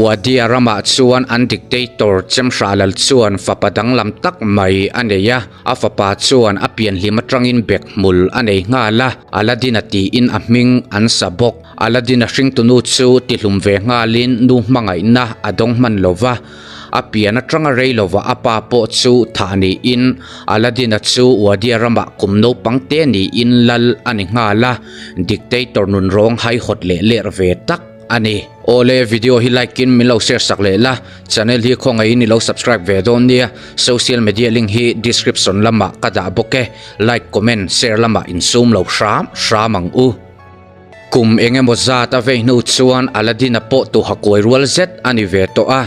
Wadia ramah chuan an dictator Chemhralal chuan fapa danglam tak mai a nei a, a fapa chuan a pianhlim atangin bek hmul a nei nghal a, Aladdin-a tiin a hming an sa bawk. Aladdin-a hringtunu chu tihlum ve nghalin nu hmangaihna a dawng hman lo va, a pian atanga rei lova a pa pawh chu thah niin Aladdin-a chu Wadia ramah kum naupang te niin lal a ni nghal a, dictator nunrawng haihawt leh ler ve tak. a ni. Awle video hi like in min lo share sak leh la, channel hi khawngaihin i lo subscribe ve dawn nia, social media link hi description lamah ka dah bawk e, like comment share lamah insum lo hram hram ang u. Kum eng emaw zat a vei hnu chuan Aladdin-a pawh tuha kuai rual zet a ni ve tawh a,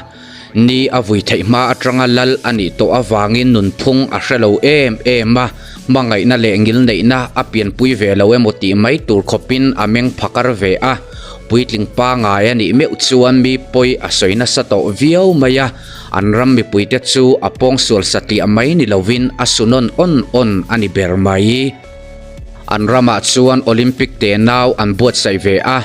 ni a vui theih hma atanga lal a nih tawh avangin nunphung a hre lo em em a, hmangaihna leh ngilneihna a pianpui ve lo emaw tih mai tur khawpin a meng phakar ve a, puitling pangai a nih meuh chuan mi pawi a sawi nasa tawh viau mai a, an ram mipuite chu a pawngsual satliah mai ni lovin a su nawn awn awn a ni ber mai. An ramah chuan Olympic te nau an buatsaih ve a,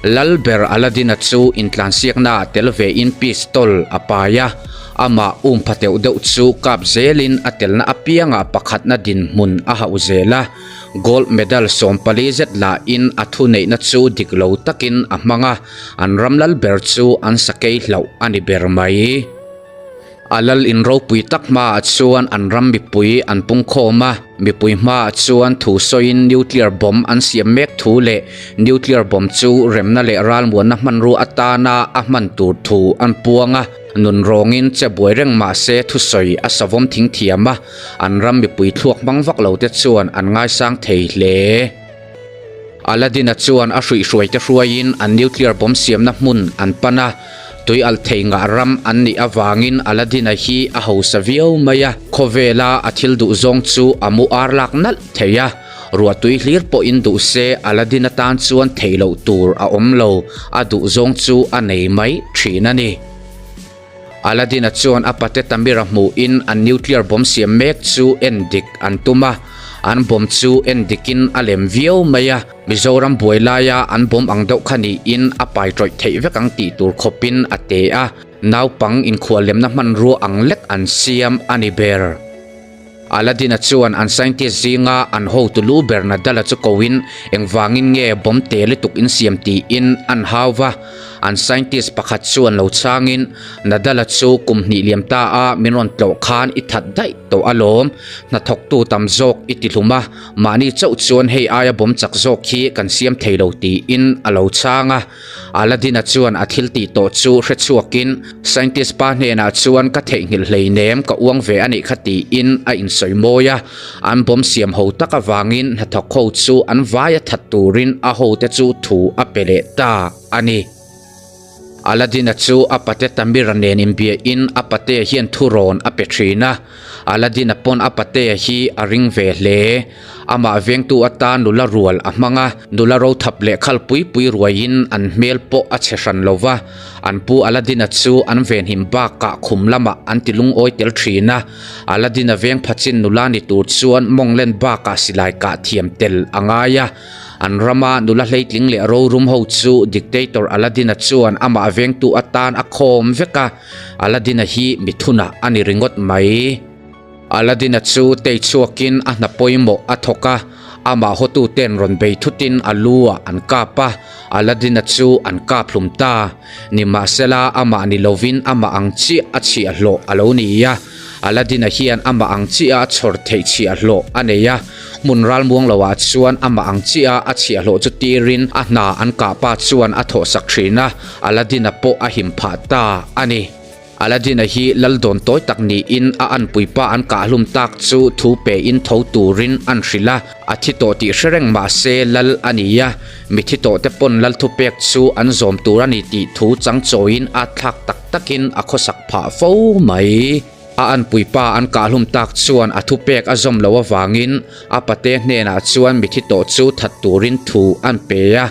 Lal ber Aladdin-a chu intlansiaknaah tel vein pistol a pai a, amah um pha teuh deuh chu kap zelin a telna apiangah pakhatna dinhmun a hauh zel a. Gold medal 14 zet lahin a thuneihna chu dik lo takin a hmang a, an ram lal ber chu an sakei hlauh a ni ber mai. A lal in ropui tak hmaah chuan an ram mipui an pungkhawm a, mipui hmaah chuan thu sawiin nuclear bomb an siam mek thu leh nuclear bomb chu remna leh ralmuanna hmanrua atana a hman tur thu an puang a, nunrawngin che buai reng mah se thusawi a savawm thing thiam a, an ram mipui thluak hmang vak lo te chuan an ngaisang thei hle. Aladdin-a chuan a hruihhruaite hruaiin an nuclear bomb siamna hmun an pan a, tui alh thei ngah ram an nih avangin Aladdin-a hi a hausa viau mai a, khawvela a thil duh zawng chu a mu ar lak nalh thei a, ruahtui hlir pawhin duh se Aladdin-a tan chuan theih loh tur a awm lo, a duh zawng chu a nei mai thin a ni. Aladdin-a chuan a pate Tamir-a hmuhin an nuclear bomb siam mek chu en dik an tum a, an bomb chu en dikin a lem viau mai a, Mizoram buai laia an bomb ang deuh kha niin a pai tawih theih vek ang tih tur khawpin a te a, naupang inkhuallemna hmanrua ang lek an siam a ni ber. Aladdin-a chuan an scientist zinga an hotu lu ber Nadal-a chu koin engvangin nge bomb te lutuk in siam tiin an hau va. An scientist pakhat chuan lo chhangin, Nadal-a chu kum hnih liam ta a min rawn tlawh khan i that daih tawh alawm. Hnathawktu tam zawk i ti hlum a, mahni chauh chuan hei aia bomb chak zawk hi kan siam thei lo tiin a lo chhang a. Aladdin-a chuan a thil tih tawh chu hre chhuakin scientist pa hnenah chuan ka theihnghilh hleinem ka uang ve a nih kha tiin a insawi mawi a, an bomb siam ho tak avangin hnathawk ho chu an vai a that turin a hote chu thu a pe leh ta a ni. Aladdin-a chu a pate Tamir-a nen inbiahin a pate hian thurawn a pe thin a, Aladdin-a pawn a pate hi a ring ve hle. Amah vengtu atan nula rual a hmang a, nula rothap leh khal pui pui ruaiin an hmel pawh a chhe hran lo va. An pu Aladdin-a chu an venhim bakah khum lamah an ti lungawi tel thin a. Aladdin-a veng phachin nula ni tur chuan mawnglen bakah silai kah thiam tel a ngai a. An rama nula hleitling leh rorum ho chu dictator Aladdin-a chuan amah vengtu atan a khawm vek a, Aladdin-a hi mithunah a ni ringawt mai. Aladdin-a chu tei chhuakin a hna pawimawh a thawk a, amah hawtuten rawn bei thutin a lu-ah an kap a, Aladdin-a chu an kap hlum ta. Nimahsela, amah ni lovin amah ang chiah a chhiahhlawh a lo ni a, Aladdin-a hian amah ang chiah a chhawr theih chhiahhlawh a nei a, hmun ralmuang loah chuan amah ang chiah a chhiahhlawh chu tirin a hna an kah pa chuan a thawhsak thin a, Aladdin-a pawh a him phah ta a ni. Aladdin-a hi lal dawn tawi tak niin a anpuipa an kahhlum tak chu thu pein tho turin an hrilh a, a thi tawh tih hre reng mah se lal a ni a, mi thi tawh te pawn lal thupek chu an zawm tur a ni tih thu chang chawiin a thlak tak takin a khawsak phah fo mai. A anpuipa an kahhlum tak chuan a thupek a zawm loh avangin a pate hnenah chuan mi thi tawh chu that turin thu an pe a,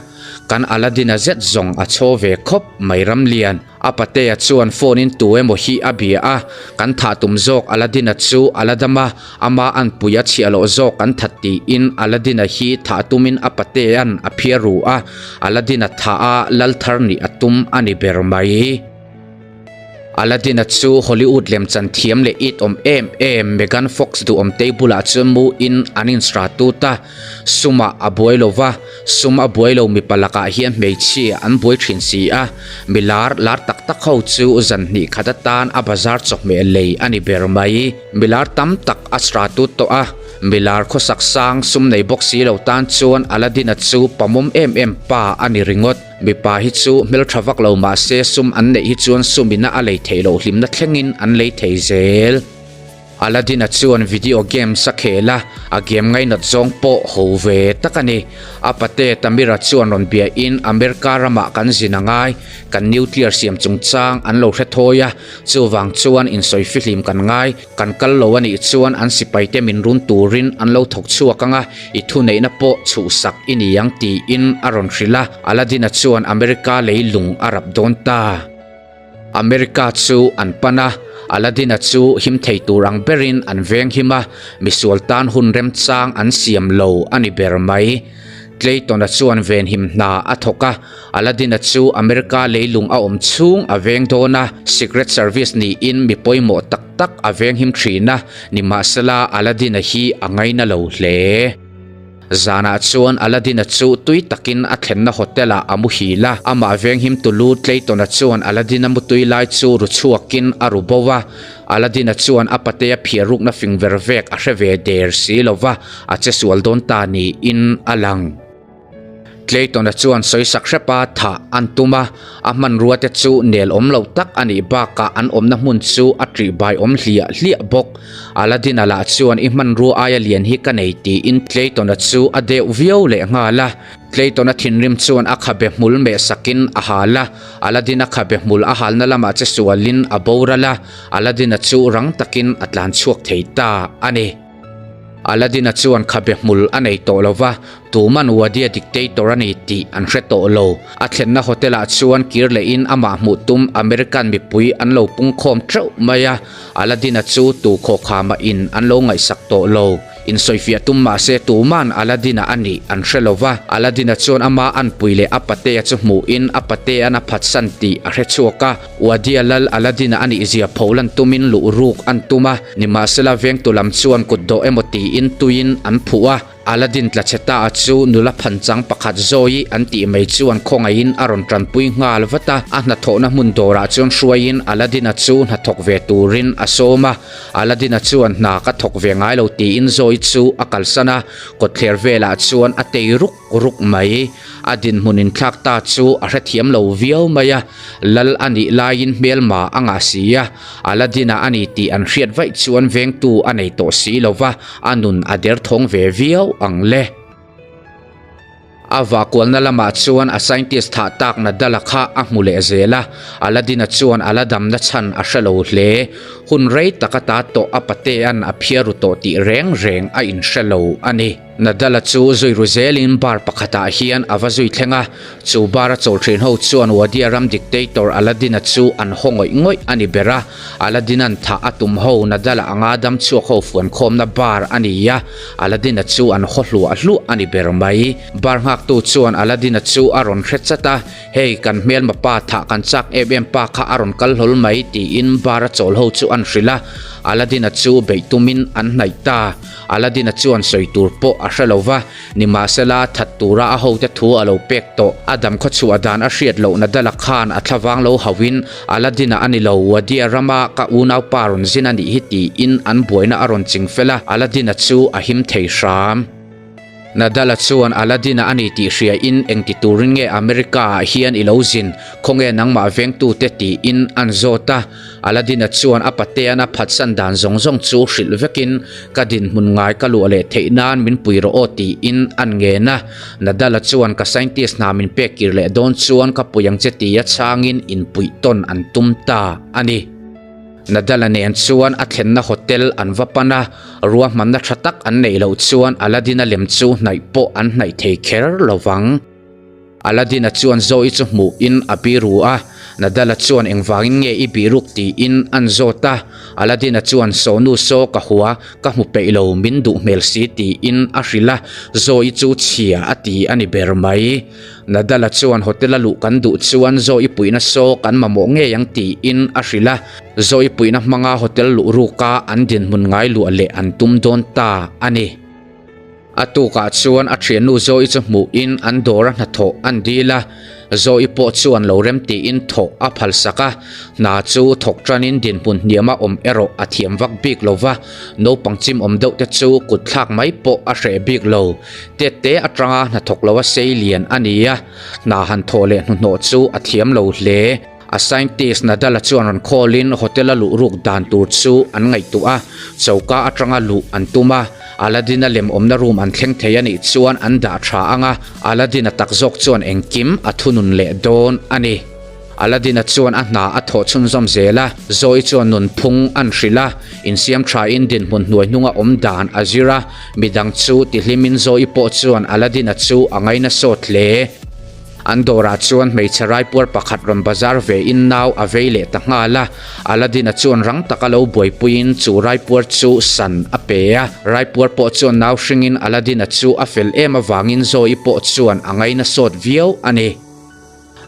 kan Aladdin-a zet zawng a chhaw ve khawp mai ramlian. A patea chuan phone in tu emaw hi a bia a, kan thah tum zawk Aladdin-a chu a la dam a, ama anpui a chhiah loh zawk kan that tiin Aladdin-a hi thah tumin a patea'n a phiar ru a, Aladdin-a thah a lal thar nih a tum a ni ber mai. Aladdin-a chu Hollywood lemchan thiam leh it awm em em Megan Fox duhawm tei bulah chuan mu in an insra tut a, sumah a buai lo va, sum a buai lo mipa lakah hian hmeichhia an buai thin si a, mi lar lar tak tak ho chu zan hnih khat atan a bazar chawhmeh lei a ni ber mai. Mi lar tam tak a sra tut tawh a, mi lar khawsak sang sum nei bawk si lo tan chuan Aladdin-a chu pamawm em em pa a ni ringawt. Mipa hi chu hmeltha vak lo mahse sum an neih hi chuan sumina a lei theih loh hlimna thlengin an lei thei zel. Aladdin-a chuan video games a khel a, a game ngainat zawng pawh ho ve tak a ni. A pate Tamira chuan rawn biain America ramah kan zin a ngai, kan nuclear siam chungchang an lo hre thawi a, chuvang chuan insawi fihlim kan ngai. Kan kal lo a nih chuan an sipaite min run turin an lo thawk chhuak ang a, i thuneihna pawh chhuhsak i ni ang tiin a rawn hrilh a, Aladdin-a chuan America lei lung a rap dawn ta. America chu an pan a, Aladdin-a chu him thei tur ang berin an veng him a, misual tan hun remchang an siam lo a ni ber mai. Clayton-a chuan venhim hna a thawk a, Aladdin-a chu America leilung a awm chhung a veng dawn a, Secret Service niin mi pawimawh tak tak a venghim thin a, nimahsela Aladdin-a hi a ngaina lo hle. Zanah chuan Aladdin-a chu tui takin a thlenna hotel-ah a muhil a, amah venghim tulu Clayton-a chuan Aladdin-a mutui lai chu ru chhuakin a ru bo a, Aladdin-a chuan a patea phiar rukna fing ver vek a hre ve der si lo va, a che sual dawn ta niin a lang. Clayton-a chuan sawisak hrepa thah an tum a, a hmanrua te chu nel awm lo tak a nih bakah an awmna hmun chu a ṭihbai awm hliah hliah bawk. Aladdin-a lah chuan i hmanrua aia lian hi ka nei tiin Clayton-a chu a deuh viau leh nghal a. Clayton-a thinrim chuan a khabe hmul meh sakin a hal a, Aladdin-a khabe hmul a halna lamah che sualin a boral a, Aladdin-a chu rang takin a tlan chhuak thei ta a ni. Aladdin-a chuan khabe hmul a nei tawh lo va, tuman Wadia dictator a ni tih an hre tawh lo. A thlenna hotel-ah chuan kir lehin amah hmuh tum American mipui an lo pungkhawm teuh mai a, Aladdin-a chu tu khawkhama in an lo ngaihsak tawh lo. Insawifiah tum mahse tuman Aladdin-a a nih an hre lo va, Aladdin-a chuan ama anpui leh a patea chu hmuhin a patea'n a phatsan tih a hre chhuak a. Wadia lal Aladdin-a a nih zia pholan tumin luh ruk an tum a, nimahsela vengtu lam chuan kut dawh emaw tiin tuiin an phuh a. Aladdin tla chhe ta a chu nula phanchang pakhat Zoe an tih mai chuan khawngaihin a rawn tanpui nghal vat a, a hnathawhna hmun dawrah chuan hruaiin Aladdin-a chu hnathawk ve turin a sawm a. Aladdin-a chuan hna ka thawk ve ngai lo tiin Zoe chu a kalsan a, kawtthler velah chuan a tei ruk ruk mai. A dinhmun inthlak ta chu a hrethiam lo viau mai a, Lal a nih laiin hmelma a ngah si a, Aladdin-a a ni tih an hriat vaih chuan vengtu a nei tawh si lo va, a nun a derthawng ve viau ang le. A vahkualna lamah chuan a scientist thah tak Nadal-a kha a hmu leh zel a, Aladdin-a chuan a la damna chhan a hre lo hle. Hun rei tak ata tawh a patea'n a phiar ru tawh tih reng reng a inhre lo a ni. Nadal-a chu zui ru zelin bar pakhatah hian a va zui thleng a, chu bar a chawl thin ho chuan Wadia ram dictator Aladdin-a chu an haw ngawih ngawih a ni ber a, Aladdin-a'n thah a tum ho Nadal-a anga dam chhuak ho fuankhawmna bar a ni a, Aladdin-a chu an haw hluah hluah a ni ber mai. Bar nghaktu chuan Aladdin-a chu a rawn hre chat a, Hei, kan hmelma pa thah kan chak em em pa kha a rawn kal hlawl mai tiin bar a chawl ho chu an hrilh a, Aladdin-a chu beih tumin an hnaih ta. Aladdin-a chuan sawi tur pawh a hre lo va, nimahsela that tura a hote thu a lo pek tawh. A dam khawchhuah dan a hriat loh Nadala khan a thlavang lo hauhin, Aladdin-a a ni lo, Wadia rama ka unaupa rawn zin a nih hi tiin an buaina a rawn ching fel a, Aladdin-a chu a him thei hram. Nadala chuan Aladdin-a a ni tih hriain engti turin nge America-ah hian i lo zin, khawnge nangmah vengtute tiin an zawt a. Aladdin-a chuan a patean a phatsan dan zawng zawng chu hrilh vekin ka dinhmun ngai ka luah leh theih nan min pui rawh aw tiin an ngen a. Nadala chuan ka scientist hna min pek kir leh dawn chuan ka pui ang che tia chhangin inpuih tawn an tum ta a ni. Nadal-a nen chuan a thlenna hotel an va pan a, ruahmanna tha tak an neih loh chuan Aladdin-a lem chu hnaih pawh an hnaih thei kher lo vang. Aladdin-a chuan Zoe chu hmuhin a biru a, Nadal-a chuan engvangin nge i bihruk tiin an zawt a, Aladdin-a chuan Sawnu saw ka hua, ka hmu peih lo min duh hmel si tiin a hrilh a, Zoe chu chhia a ti a ni ber mai. Nadal-a chuan hotel-a luh kan duh chuan Zoe puihna saw kan mamawh ngei ang tiin a hrilh a, Zoe puihna hmanga hotel luh ruka an dinhmun ngai luah leh an tum dawn ta a ni. A tukah chuan a thiannu Zoe chu hmuhin an dawr a hnathawh an dil a, Zoe pawh chuan lo rem tiin thawh a phalsak a, hna chu thawk tanin dinhmun hniama awm erawh a thiam vak bik lo va, naupang chim awm deuh te chu kut thlak mai pawh a hreh bik lo. Tette atanga hnathawk lo a sei lian a ni a, hna han thawh leh hnuhnawh chu a thiam lo hle. A scientist Nadal-a chuan rawn call-in hotel-a luh ruk dan tur chu an ngaihtuah a, choka atanga luh an tum a, Aladdin-a lem awmna room an thleng thei a nih chuan an dah tha ang a, Aladdin-a tak zawk chuan engkim a thunun leh dawn a ni. Aladdin-a chuan a hna a thawh chhunzawm zel a, Zoe chuan nunphung an hrilh a, insiam thain dinhmun hnuai hnunga awm dan a zir a, midang chu tihlimin Zoe pawh chuan Aladdin-a chu a ngaina sawt hle. An dawrah chuan hmeichhe raipuar pakhat rawn bazar ve in nau a vei leh ta nghal a, Aladdin-a chuan rang taka lo buaipuiin chu raipuar chu san a pe a. Raipuar pawh chuan nau hringin Aladdin-a chu a fel em avangin Zoe pawh chuan a ngaina sawt viau a ni.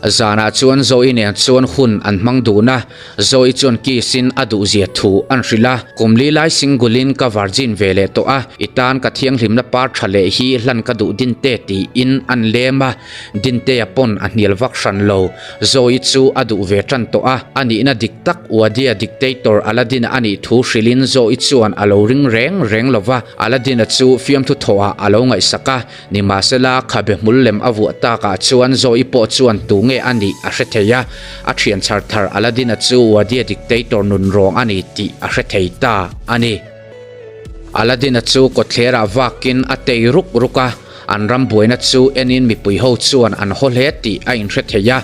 Zanah chuan Zoe nen chuan hun an hmang dun a, Zoe chuan kiss in a duhzia thu an hrilh a, Kum li lai single in ka virgin ve leh tawh a, i tan ka thianghlimna par tha leh hi hlan ka duh din te tiin an lem a. Dintea pawn a hnial vak hran lo. Zoe chu a duh ve tan tawh a, a nihna dik tak Wadia dictator Aladdin-a a nih thu hrilhin Zoe chuan a lo ring reng reng lo va, Aladdin-a chu fiamthu thawhah a lo ngaihsak a, nimahsela khabe hmul lem a vuah takah chuan Zoe pawh chuan tu nge a nih a hre thei a, a thian chhar thar Aladdin-a chu Wadia dictator nunrawng a ni tih a hre thei ta a ni. Aladdin-a chu kawtthlerah vakin a tei ruk ruk a. An ram buaina chu enin mipui ho chuan an haw hle tih a inhre thei a,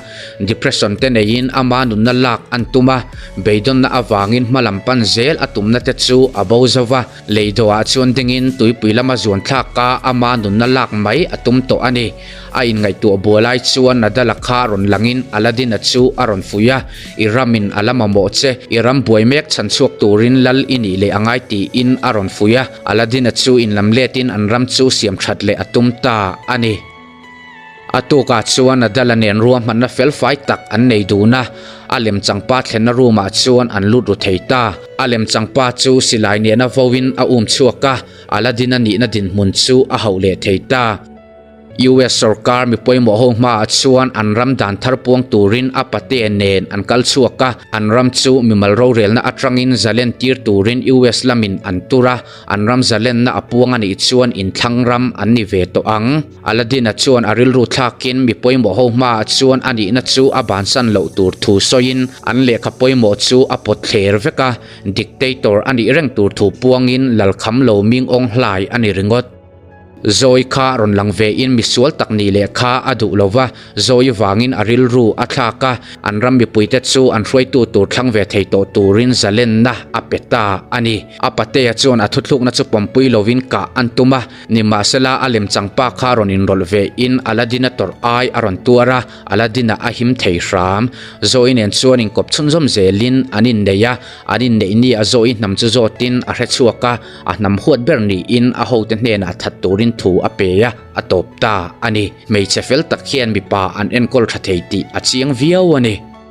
depression te neiin ama nunna lak an tum a, beidawnna avangin hma lam pan zel a tumna te chu a bo zo va, leidoah chuan dingin tuipui lama zuan thlak a ama nunna lak mai a tum tawh a ni. A inngaihtuah bua lai chuan Nadal-a kha rawn langin Aladdin-a chu a rawn fuih a, I ramin a la mamawh che, i ram buai mek chhan chhuak turin lal i nih leh a ngai tiin a rawn fuih a. Aladdin-a chu inlam letin an ram chu siam that leh a tum ta a ni. A tukah chuan Nadal-a nen ruahmanna felfai tak an nei dun a, a lemchangpa thlenna room-ah chuan an lut ru thei ta. A lemchangpa chu silai nena voin a um chhuak a, Aladdin-a nihna dinhmun chu a hauh leh thei ta. US sorkar mi pawimawh ho hmaah chuan an ram dan thar puang turin a pate nen an kal chhuak a, an ram chu mimal rorelna atangin zalen tir turin US lamin an tur a, an ram zalenna a puang a nih chuan inthlang ram an ni ve tawh ang. Aladdin-a chuan a rilru thlakin mi pawimawh ho hmaah chuan a nihna chu a bansan loh tur thu sawiin an lehkha pawimawh chu a pawt thler vek a, dictator a nih reng tur thu puangin lalkham lo ming awng hlai a ni ringawt. Zoe kha rawn lang ve in misual tak nih leh kha a duh lo va, Zoe vangin a rilru a thlak a, an ram mipuite chu an hruaitu tur thlang ve thei tawh turin zalenna a pe ta a ni. A patea chuan a thuthlukna chu pawmpui lovin kah an tum a, nimahsela a lemchangpa kha rawn inrawlh ve in Aladdin-a tawrh ai a rawn tuar a, Aladdin-a a him thei hram. Zoe nen chuan inkawp chhunzawm zelin an innei a, an inneih ni a Zoe hnam chu zawtin a hre chhuak a, A hnam huat ber niin a hote hnenah that turin thu a pe a, a tawp ta a ni. Hmeichhe fel tak hian mipa an enkawl tha thei tih a chiang viau a ni.